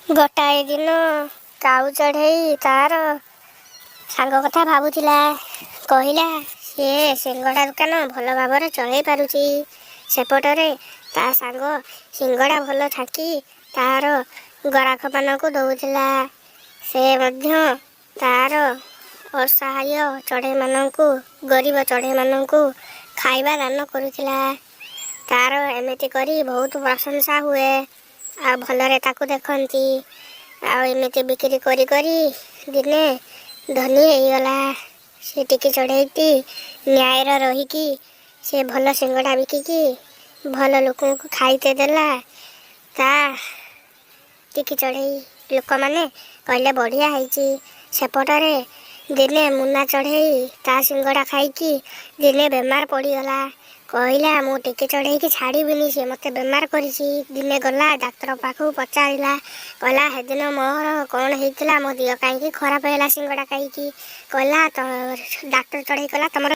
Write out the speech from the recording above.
ଗୋଟାଏ ଦିନ କାଉ ଚଢ଼େଇ ତାର ସାଙ୍ଗ କଥା ଭାବୁଥିଲା। କହିଲା, ସିଏ ସିଙ୍ଗଡ଼ା ଦୋକାନ ଭଲ ଭାବରେ ଚଳେଇ ପାରୁଛି। ସେପଟରେ ତା ସାଙ୍ଗ ସିଙ୍ଗଡ଼ା ଭଲ ଛାଙ୍କି ତାର ଗରାଖମାନଙ୍କୁ ଦଉଥିଲା। ସେ ମଧ୍ୟ ତାର ଅସହାୟ ଚଢ଼େଇମାନଙ୍କୁ, ଗରିବ ଚଢ଼େଇମାନଙ୍କୁ ଖାଇବା ଦାନ କରୁଥିଲା। ତାର ଏମିତି କରି ବହୁତ ପ୍ରଶଂସା ହୁଏ ଆଉ ଭଲରେ ତାକୁ ଦେଖନ୍ତି। ଆଉ ଏମିତି ବିକ୍ରି କରି କରି ଦିନେ ଧନୀ ହେଇଗଲା। ସେ ଟିକି ଚଢ଼େଇଟି ନ୍ୟାୟରେ ରହିକି ସେ ଭଲ ସିଙ୍ଗଡ଼ା ବିକିକି ଭଲ ଲୋକଙ୍କୁ ଖାଇତେ ଦେଲା। ତା ଟିକି ଚଢ଼େଇ ଲୋକମାନେ କହିଲେ, ବଢ଼ିଆ ହେଇଛି। ସେପଟରେ ଦିନେ ମୁନା ଚଢ଼େଇ ତା ସିଙ୍ଗଡ଼ା ଖାଇକି ଦିନେ ବେମାର ପଡ଼ିଗଲା। କହିଲା, ମୁଁ ଟିକି ଚଢ଼େଇକି ଛାଡ଼ିବିନି, ସେ ମୋତେ ବେମାର କରିଛି। ଦିନେ ଗଲା ଡାକ୍ତର ପାଖକୁ, ପଚାରିଲା। କହିଲା, ସେଦିନ ମୋର କ'ଣ ହେଇଥିଲା? ମୋ ଦେହ କାହିଁକି ଖରାପ ହେଲା ସିଙ୍ଗଡ଼ା ଖାଇକି? କହିଲା ତ ଡାକ୍ତର ଚଢ଼େଇ କହିଲା, ତମର